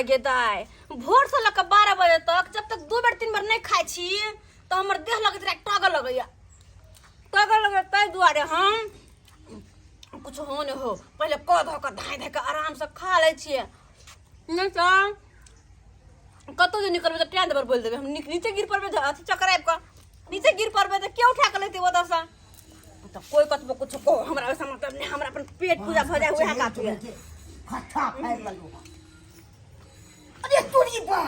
दाय गे दाय, भोर से लऽ कऽ 12 बजे तक जब तक 2 बेर 3 बेर नहि खाइ छी तऽ हमर देह लगैत रहै टगऽ लगैया, टगऽ लगैया। ताहि दुआरे हम कुछ हो नहि हो पहिले कऽ धऽ कऽ धाँइ धाँइ कऽ आरामसँ खा लै छियै, नहि तऽ कतहु जे निकलबै तऽ टाइम देबर बोलि देबै हम नीचे गिर पड़बै, अथी चक्कर आबि कऽ नीचे गिर पड़बै तऽ के उठा कऽ लेतै ओतऽसँ? तऽ कोइ कतबो कुछो कहो हमरा ओहिसँ मतलब नहि, हमरा अपन पेट पूजा भऽ जाय उएह काफी है। खट्टा फाड़ि लेलहुँ। अरे तोरी बा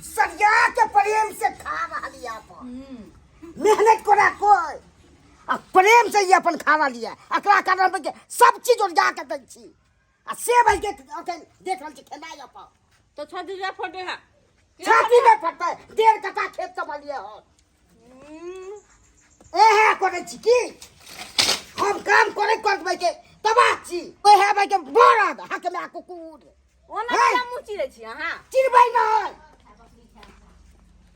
सरिया के प्रेम से खा रहल यऽ अपन मेहनत कोना कोइ आ प्रेम से ई अपन खा रहल यऽ। एकरा कारण के सब चीज ओरिया के दै छी आ से भाई के अखन देख रहल छी खेनाइ अपन। तो छाती जा फटे है? छाती नहि फटतै, 1.5 कट्ठा खेत सम्हालिए हन। एहे करै छी की हम काम करे करबै के तबाह छी। ओहे भाई के बरद हक में कुकुर ओना हैं? केना मुँह चिरै छी अहाँ? चिरबै नहि।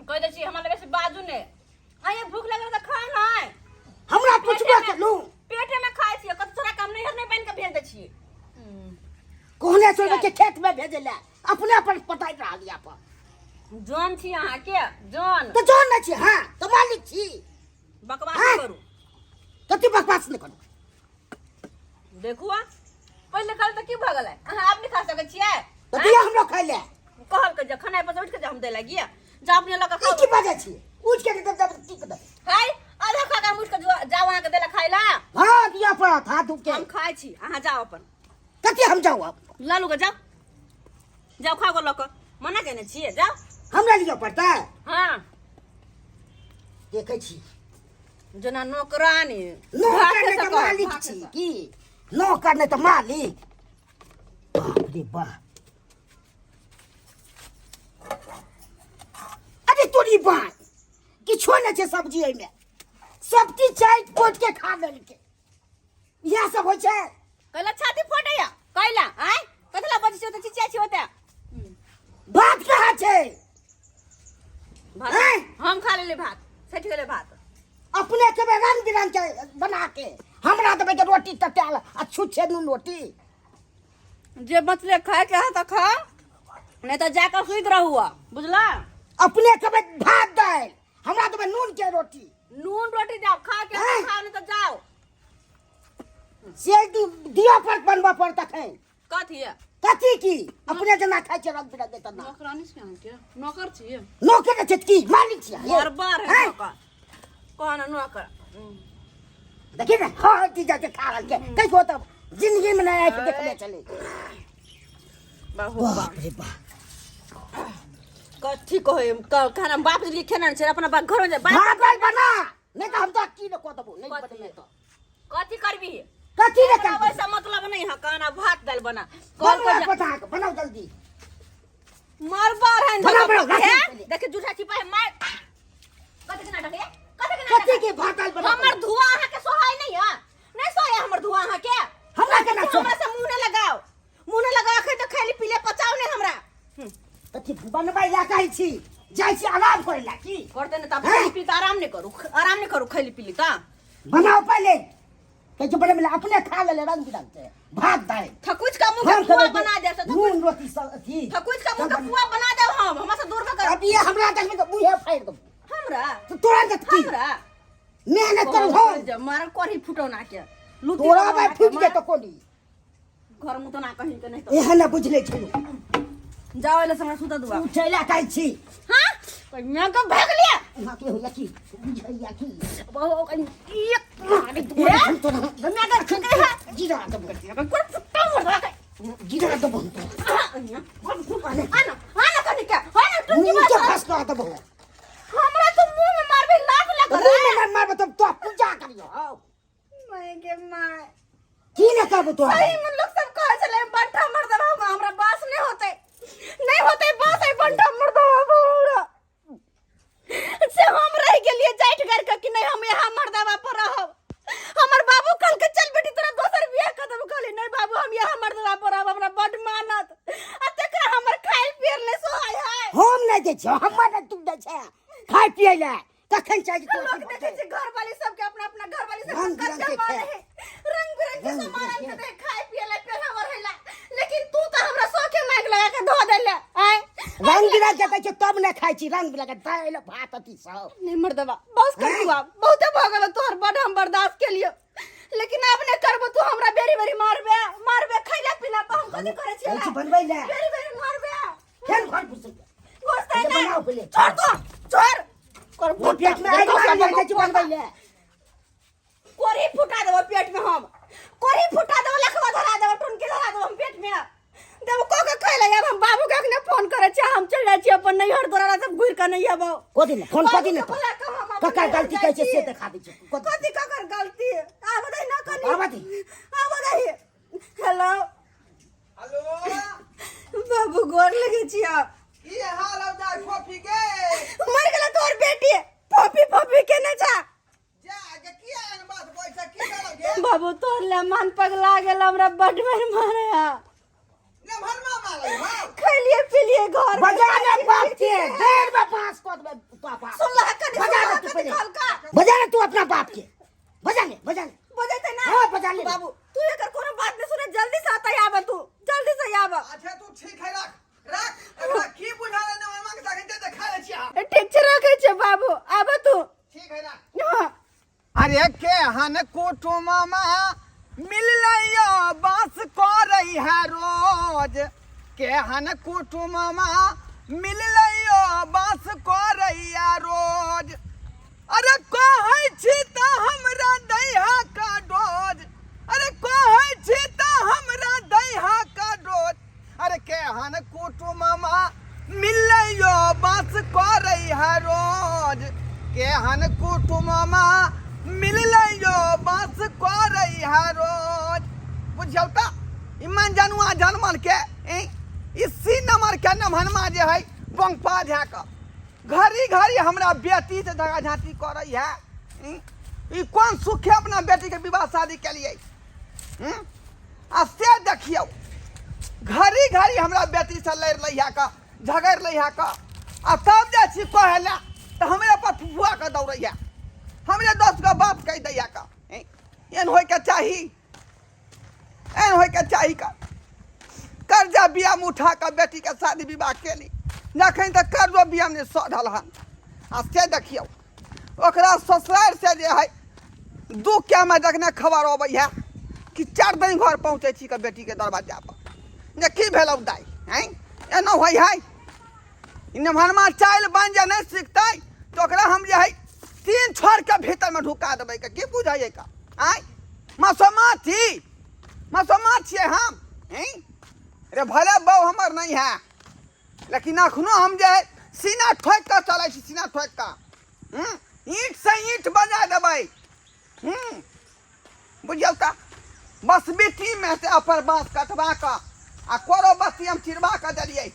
कहि दै छी हमरा लग बेसी बाजू नहि। आइए भूख लागल तऽ खाउ नहि। हमरा पुछबो केलू? पेटे में खाइ छियै, कतौ तोरा काम नैहर नहि बनि कऽ भेज दै छियै। कहने छोड़बै के खेत में भेजै लए अपने अपन पटाइ रहल यऽ अपन। जौन छी अहाँके जौन। तऽ जौन नहि छी? हाँ तऽ मालिक छी। बकवास हैं? करू। कथी बकवास नहि करू? देखू आ, पहिले खाली तऽ की भऽ गेलै? अहाँ आब नहि खा सकै छियै? तऽ दिअ हमरो खाइ लए। कहल के जे खेनाइ पर उठि कऽ जे हम दै लागिए, जा अपने लऽ कऽ ई खाउ। की बाजै छी? उठि के देब देब की देब? हाय, आधा खा कऽ हम उठि कऽ जाउ अहाँके दै लए खाइ लए? हाँ दिअ पड़त हाथ धो के। हम खाइ छी, अहाँ जाउ अपन। कथी हम जाउ आब? लऽ लू गऽ, जाउ जाउ खाउ गऽ लऽ कऽ, मना केने छियै, जाउ। हमरा लिअ पड़तै? हाँ। देखै छी जेना नौकरानी। नौकर नहि भागे तऽ से कह, मालिक भागे छी से। की नौकर नहि तऽ मालिक। बाप रे बाप, अरे तोरी बात किछो नहि छै सब्जी एहिमे, सब चीज चाटि पोट के खा लेलकै। इएह सब होइ छै। कैला छाती फटैया कैला? आय कथला बजै छी ओते, चिचिया छी ओते? भात कहाँ छै? भात हैं? हम खा लेली भात, सठि गेलै भात। अपने खेबै रंग बिरंग के बना के, हमरा देबै के रोटी ततेल आ छुच्छे नून रोटी। जे बचले खाय के है तऽ खा, नहीं तऽ जाकर सुति रहू, बुझला? अपने खेबै भात दालि, हमरा देबै नून के रोटी। नून रोटी जाओ खा के हैं? खाओ, नहीं तऽ जाओ। से दिअ पड़त, बनबऽ पड़त अखन। कथी है? कथी की अपने जेना खाइ छै रंग बिरंग के तना। नौकरानी छी अहाँके? नौकर छी? नौकर छै की मालिक छी? मरबर है हैं? नौकर कहना नौकर। देखिए ना, हाँ की जाके खा रहल छै। कहियो तब जिंदगी में नहीं आके देखले चले। बाहु बाप रे बाप। कथी कहै खाना बाप जी खेना छै अपना बाप घर में जाय बाप। भात दालि बना, नहीं तो हम तो की ने कह देबो नहीं। कथी? बनेबै तो कथी करबी? कथी ने हमरा करबी? वैसा मतलब नहीं है। कहना भात दालि बना कल बनाओ कर पता के बनाओ जल्दी। मरबर है। बनाओ, बनाओ, राखी पहिले। देखे जूठा छिपा है मार। कथी के नाटक है? कथी के नाटक कथी है? के भात दालि बनाओ? हमर धुआं अहाँ के सोहाय नहीं है? नहीं सोहाय हमर धुआं अहाँ के? हमरा केना सोहाय? हमरा से मुंह नहीं लगाओ, मुंह नहीं लगाओ। अखन तो खैली पीले, पचाओ नहीं हमरा। कथी बनबै ला कहै छी? जाइ छी आराम करै ला की? करते नहीं तब हैं? खैली पीली तो आराम नहीं करू, आराम नहीं करू खैली पीली ता। बनाओ पहले। कहै छै बनबै ला, अपने खा लेले रंग बिरंग के भात दालि। थकुच का मुंह हम के पुआ खेबै बना दे, थकुच नून रोटी सब अथी। थकुच का मुंह के पुआ बना दे हम, हमरा से दूर भऽ कर। अब ये हमरा देखबै तऽ मुँहे फाड़ि देबौ। हमरा तऽ तोरा के की हमरा मेहनत करू हम? मारल कोढ़ी फुटौना के लूटी तोरा बनौना भाई के, फूटि मार। जेतौ कोनी घर मुँह तो ना कहीं के नहीं तो। एहन ने बुझले छलू। जाओ एले हमरा सुता दुआ। उठै ला कहै छी। हाँ कन्या के भाग लिया। वहाँ के होइया की बुझैया की बहु कहीं एक अरे तोरा हम तोरा कन्या के छुके है। गिरा देबो। कोन फुट्टा मर रहा है? गिरा देबो हम तोरा। आना आना कनी के आना टुकी। मुँह के बात फंस कऽ देबो। हमरा तो मुंह में मारबे लात लग मुँह में मार मारबो तब तो पूजा करियो। हौ मैं के माय की ने कहबो तोरा? सही में लोग सब कहै छलै बंठा मर्दवा, हमरा बास नहीं होते, नहीं होते बास है बंठा मर्दवा हमरा से। हम रह गेलिए जाइत कर के कि नहीं हम यहाँ मर्दवा पर रहब। हमर बाबू कल के चल बेटी तोरा दोसर बियाह कर देब। कहली नहीं बाबू, हम यहाँ मर्दवा पर रहब, हमरा बड मानत। आ तेकरा हमर खाइल पियल नहीं सोहाय है। हम नहि दै छियौ, हमर नहि तू दै छै खाय पियै लए कखन चाही तोरा? लोग देखे छै घर वाली सबके अपना अपना घर वाली सब रंग बिरंग कते के माने खाय। है, रंग बिरंग के रंग सामान बिरंग के। आन के दे खाय पिए ला, पहनावा रहे ला, लेकिन तू तो हमरा शौके मांग लगा के धो देले आय। रंग बिरंग के दै छै तब ने खाइ छी, रंग बिरंग के दालि भात अथी सब। नहीं मर्दबा, बस कर तू आब, बहुते भऽ गेल तोहर, बड हम बर्दाश्त केलियो, लेकिन आब नहि करबो। तू हमरा बेरी बेरी मारबे मारबे, खैला पीला पर हम कथी करै छियै? कहै छी बनबै लए। बेरी बेरी मारबे। फेर घर घुसै। घुसतै पहिले नहि। बनाउ पहिले। छोड़ तो, छोड़ कर। ओ पेट में आगि मारल जाइ छै बनबै लए। कोरी फुटा देबो पेट में हम, कोरी फुटा देबो, लखवा धरा देबो, टुनकी धरा देबो हम पेट में देबो। को के खैले यार, हम बाबू के अखने फोन करै छियै, हम चलि जाइ छियै अपन नैहर, तोरा सब घुरि के नहि अबौ। कथी ने फोन कथी ने बाबू के बोला के हम अपन ककर नैहर गलती जाइ कहै छै छी। से देखा दै छै कथी? कथी ककर गलती? आब दही ना कनी। आबऽ दही। आब दही। हेलो। हेलो। बाबू, गोर लगे छियै। की हाल हौ दाइ फोफी गे? मर गेल तोहर बेटी, फोफी फोफी केने छा। जा गे, किया एहन बात बोलै छै? की भेलौ गे? बाबू, तोहर ले मन पगला गेल, हमरा बड मार मारे। नमहरमा मारै हौ? खैलिए पिलिए घर में। बजा ने बाप के, देर में बांस कऽ देबै पापा। सुनलह कनी? बजा सुनलह ने तू कनी? पहिले। कहलका। बजा ने तू अपना बाप के, बजा ले, बजा ले। बजेते ना? हाँ, बजा ले। बाबू, तू एकर कोनो बात नहीं सुने, जल्दी से आता आब, तू जल्दी से आब। अच्छा, तू ठीक है, राख राख। एकरा की बुझा रे नमहरमा के तखन देखा लै छियै। ठीक छै, रखे छै बाबू, आब तू। ठीक है, राख। हाँ। अरे के हन कुटुममा मिललैया बास करै है रोज, के हन कुटुममा मिललैया बास करैया रोज। अरे कहै छी तऽ हमरा दैहा का डोज, अरे कहै छी तऽ हमरा दैहा का डोज। अरे के हन कुटुममा मिललैयो बास करै है रोज, के हन कुटुममा मिललैयो बास करै है रोज। बुझियौ तऽ ई मन जनुआ जनमल के ई सी नंबर के नमहनमा जे है बंगपा झा के घड़ी घड़ी हमरा बेटी से झगड़ा झांटी करै है। ई कोन सुखे अपना बेटी के विवाह शादी केलियै? आ से देखियौ, घड़ी घड़ी हमरा बेटी से लड़ि लै है कऽ, झगड़ि लै है कऽ, आ तब जाइ छी कहै लए तऽ हमरे पर फुफुआ कऽ दौड़ै है, हमरे 10 गो बात कहि दै है कऽ। एहन होइके चाही? एहन होइके चाही कऽ? कर्जा बियामे उठा कऽ बेटीके शादी विवाह केली, जखन तक कर्जो बियाम नहि सधल हन। आ से देखियौ, ओकरा ससुरारि से जे है दुख के हमे जखने खबर अबै है कि 4 दिन घर पहुँचै छी के बेटीके दरवाजा पर जे की भेलौ दाइ? हैं, एना होइ है? ई नमहरमा चालि बनि जे नहि सिखतै तऽ ओकरा हम जे है तीन छोड़ के भीतरमे ढुका देबै के। की बुझैयै का? आँय, मसोमा छी, मसोमा छियै हम? हैं रे, भले बहू हमर नहीं है, लेकिन अखनो हम जे है सीना ठोकि कऽ चलै छी, सीना ठोकि कऽ। ईंट से ईंट बना देबै। बुझियौ तऽ बस बेटीमे से अपन बाँस कटवा कऽ आ कोरो बस्ती हम चिरवा कऽ देलियै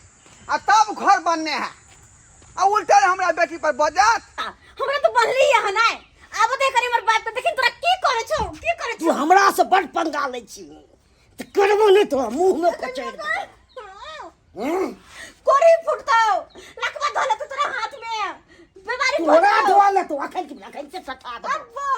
आ तब घर बनने है, आ उल्टे हमरा बेटी पर बजत। हमरा तो बनली है नाय। आब दे करी हमर बात तऽ देखिन तोरा की करे छौ, की करे तू छौ। हमरा से बड पंगा लै छी तऽ करबो नहि तोरा मुँहमे कचैड़ देबौ। हम्म? कोरी फुटतौ, लकवा धो लेतौ तोरा हाथ में, बीमारी तोरा पड़तौ। धोआ लेतौ अखन की अखन से सटा देबौ। अब्बा।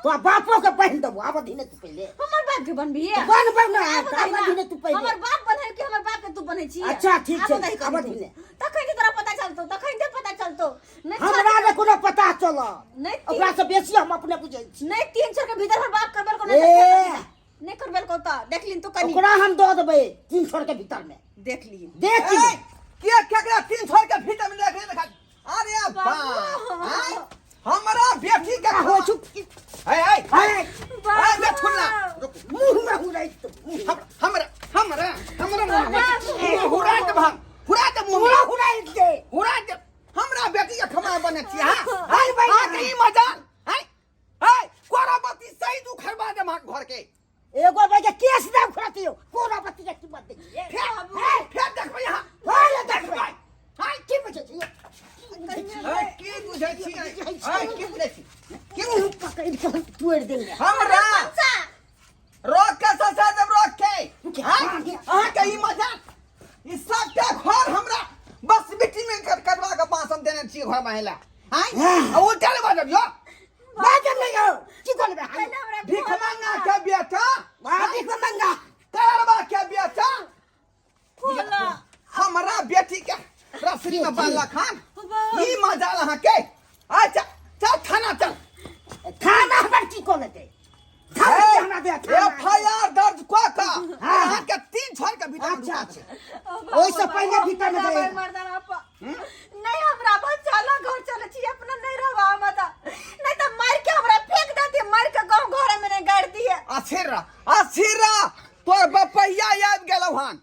तोरा बापो के पहिन देबौ, आबऽ दिने तू पहिले। हमर बाप के बनबी? बन बन ना, आबऽ दही आबऽ ना। दिने तू पहिले। हमर बाप बने कि हमर बाप के तू बनै छी? अच्छा, ठीक छै, आबऽ दही कनी आबऽ तू। दिने। तखन के तोरा पता चलतौ, तखन के पता चलतौ। नहि हमरा ने कोनो पता चलत। नहि ओकरा से बेसी हम अपने बुझै छी। नहि, 300 के भीतर हमर बाप करबेल को ए। नहीं, नहीं करबेल को तऽ देख लीन तू कनी। ओकरा हम दऽ देबै तीन छोड़ के भीतर में। देख लीन। देख ए, ली। के केकरा तीन छोड़ के भीतर में देख देखा? अरे बाबू। बाप, आँय? हमरा बेटी के हो चुप। ए ए। ए, ए बेठुल्ला, रुक। मुँह में हुरै तो मुँह हम- हमरा हमरा हमरा मुँह हुरा दे, हम हुरा दे मुँह में। पूरा हुरै दे। हुरा दे। हमरा बेटी के खमा बने छी हां? हाय भाई। हां के ई मजाल हाय हाय कोराबती सही तू खरबा दे मां घर के। एगो भाई के केस ना उखड़तियो, कोरा बत्ती के कीमत देखिए। फेर फेर देखबै यहाँ। हाय देखबै। हाय। की बुझै छी? हाय, की बुझै छी? हाय, की बुझै छी? की मुँह पकड़ि के हम तोड़ि देंगे। हमरा रोक के ससा देब, रोक के। हाय, अहाँ के ई मजाक ई सबटा घर हमरा बस बेटी में करवा के बांस हम देने छी घर महिला। हाय, आ उल्टा ले बाजब यो। बाजब नहीं हो, की करबै हम? हमरा भीख मांगा के बेटा। वाह, भीख मंगा। करवा के बेटा। खोला। बेटी के रसरी में बांधलक हन ई मजा अहाँ के अच्छा चल थाना चल थाना हमर की कऽ लेतै धमकी हमरा दे एफ I R दर्ज कऽ कऽ हाँ। अहाँ के तीन छोड़ के भीतर अच्छा ढुका अच्छा देबै। ओहिसँ पहिले भीतर मे जाइए। मर्दाना नहीं हमरा बच्चा घर चले छी अपना नहीं रहबा हम त नहीं त मार के हमरा फेंक देती मार के गांव घर में नहीं गाड़ दिए असिरा असिरा तोर बपैया आबि गेलौ हन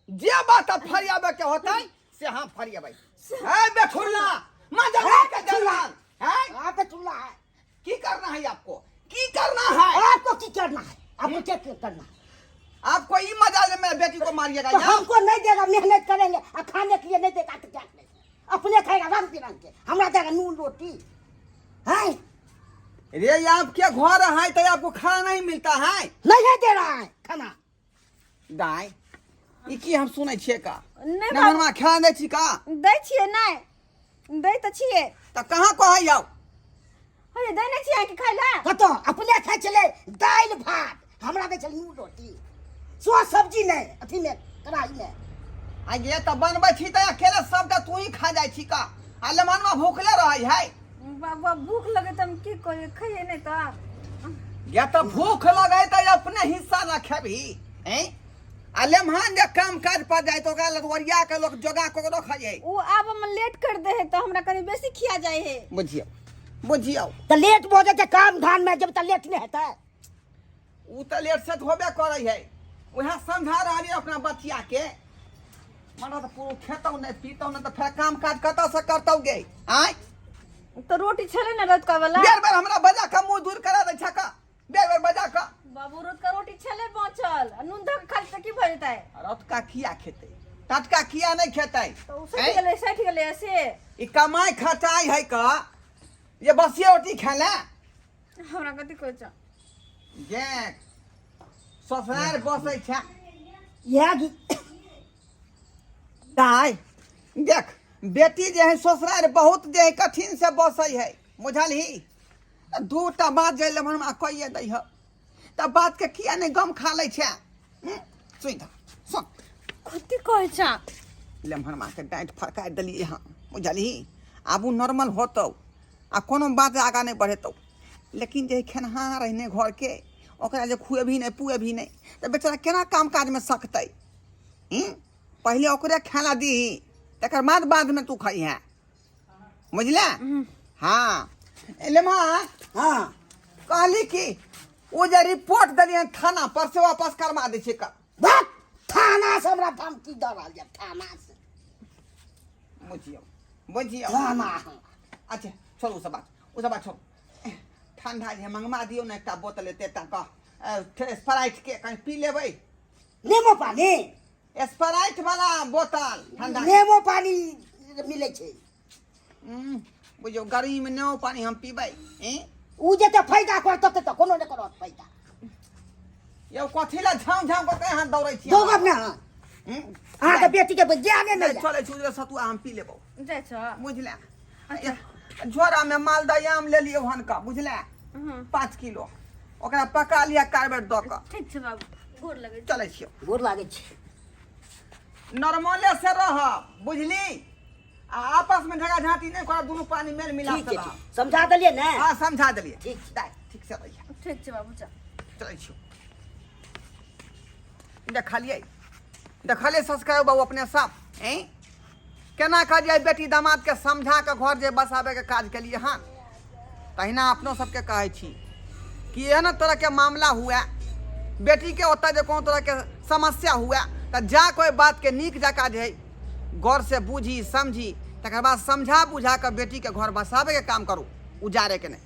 जे बात फरियाबे के होतै से हम फरियाबै ए बेठुल्ला मजा ए, के बेठुल्ला। जवान हैं आप चुल्ला है की करना है आपको की करना है आपको की करना है आपको क्या करना है आपको ई मजा ले मेरे बेटी को मारिएगा तो यहाँ? हमको नहीं देगा मेहनत करेंगे और खाने के लिए नहीं देगा तो क्या करेंगे अपने खाएगा रंग बिरंग के हमरा देगा नून रोटी है रे आपके घर है तो आपको खाना नहीं मिलता है नहीं है दे रहा है खाना दाय ई की हम सुनै छियै का नहि नहि बाबू। मनवा खाना दै छी का दै छियै नहि दै तऽ छियै तऽ कहाँ कहै जाउ हे दै नहि छियै अहाँके खाय लए कतऽ अपने खाइ छलै दालि भात हमरा दै छलै नून रोटी सो सब्जी नहि अथी मे कढ़ाई मे आ ये तऽ बनबै छी तऽ अकेले सबटा तू ही खा जाइ छी का आ लेमनवा भूखले रहै है बाबा भूख लगे तऽ हम की करियै खैयै नहि तऽ या तऽ भूख लगै तऽ अपने हिस्सा न खेबही हैं आ लेमहान जे काम काज पर जाइ तऽ ओकरा लग ओरिया के लोक जोगा कऽ रखै है ओ आब हम लेट कर दे है तऽ हमरा कनि बेसी खिया जाइ है बुझियौ बुझियौ तऽ लेट भऽ जेतै काम धान मे जब तऽ लेट नहि हेतै ओ तऽ लेट सेट होबे करै है उएह समझा रहलियै अपना बचिया के मने तऽ पूरो खेतौ नहि पीतौ नहि तऽ फेर काम काज कतऽ से करतौ गे आँय तऽ रोटी छलै ने रतुका वाला बेर बेर हमरा बजा कऽ मुँह दूर करा दै छक बेर बेर बजा कऽ बाबू रतुका रोटी छलै बचल आ नून धऽ कऽ खाली तऽ की भऽ जेतै रतुका किया खेतै टटका किया नहि खेतै तऽ ओ सठि गेलै सठि गेलै से ई कमाइ खटाइ है का ये बसिया रोटी खेला हमरा कथी कहै छ गे ससुरार बसै छै इएह घी दाय देख बेटी जे है ससुरार बहुत जे है कठिन से बसै है बुझलही दूटा बात जे लेमन हमरा कहिए दै ह तऽ बात के किया नहि गम खा लै छै सुनि धऽ सुन कथी कहै छ लेमहर माँके डाँटि फड़का देलियै हँ बुझलही आब ओ नॉर्मल होतौ आ कोनो बात आगाँ नहि बढ़ेतौ लेकिन जे खेनहार रहने घरके ओकरा जे खुएबही नहि पुएबही नहि तऽ बेचारा केना काम काजमे सकतै पहिले ओकरे खाना दीही तकर बाद बादमे तू खइहे बुझले हाँ लेमा हाँ कहली कि ओ जे रिपोर्ट देलियै थाना पर से वापस करवा दै छै का भाग थाना से हमरा धमकी दऽ रहल यऽ थाना से बुझियौ बुझियौ थाना अच्छा छोड़ू ओ सब बात ओ सब बात छोड़ू ठंडा जे मंगवा दियौ ने एकटा बोतल एते टा कऽ स्प्राइट के कहीं पी लेबै नेमो पानी स्प्राइट वाला बोतल ठंडा नेमो पानी मिलै छै बुझियौ गर्मीमे नेबो पानी हम पीबै हैं उ जते फायदा करत तते तऽ कोनो नहि करत फायदा यौ कथी लए झाँव झाँव कऽ के अहाँ दौड़ै छी दौड़ब ने अहाँ अहाँके बेटीके ज्ञाने नहि यऽ। चलै छी उजरे सतुआ हम पी लेबौ जाइ छ बुझले झोरामे मालदह आम लेलियौ हन का बुझले 5 किलो ओकरा पका लिअ कार्बेट दऽ कऽ ठीक छै बाबू गोर लगै छी। चलै छियौ गोर लागै छै नॉर्मले से रह बुझली आ आपस में झगड़ा झांटी नहीं करब दुनू पानी मेल मिलाप ठीक से छै रहब ठीक। समझा देलियै ने हाँ समझा देलियै ठीक छै। दाइ ठीक से रहिए ठीक छै बाबू चल चलै छियौ देखलियै देखलियै संस्कार बाबू अपने सब हैं केना कऽ जे बेटी दामादके समझा कऽ घर जे बसाबैके काज केलियै हँ तहिना अपनो सबके कहै छी कि एहन तरहके मामला हुए बेटीके ओतऽ जे कोनो तरहके समस्या हुए तऽ जा कोइ बातके नीक जकाँ जे हइ गौरसँ बूझी समझी तकर बाद समझा बुझा कऽ बेटीके घर बसाबैके काम करू उजाड़ैके नहि।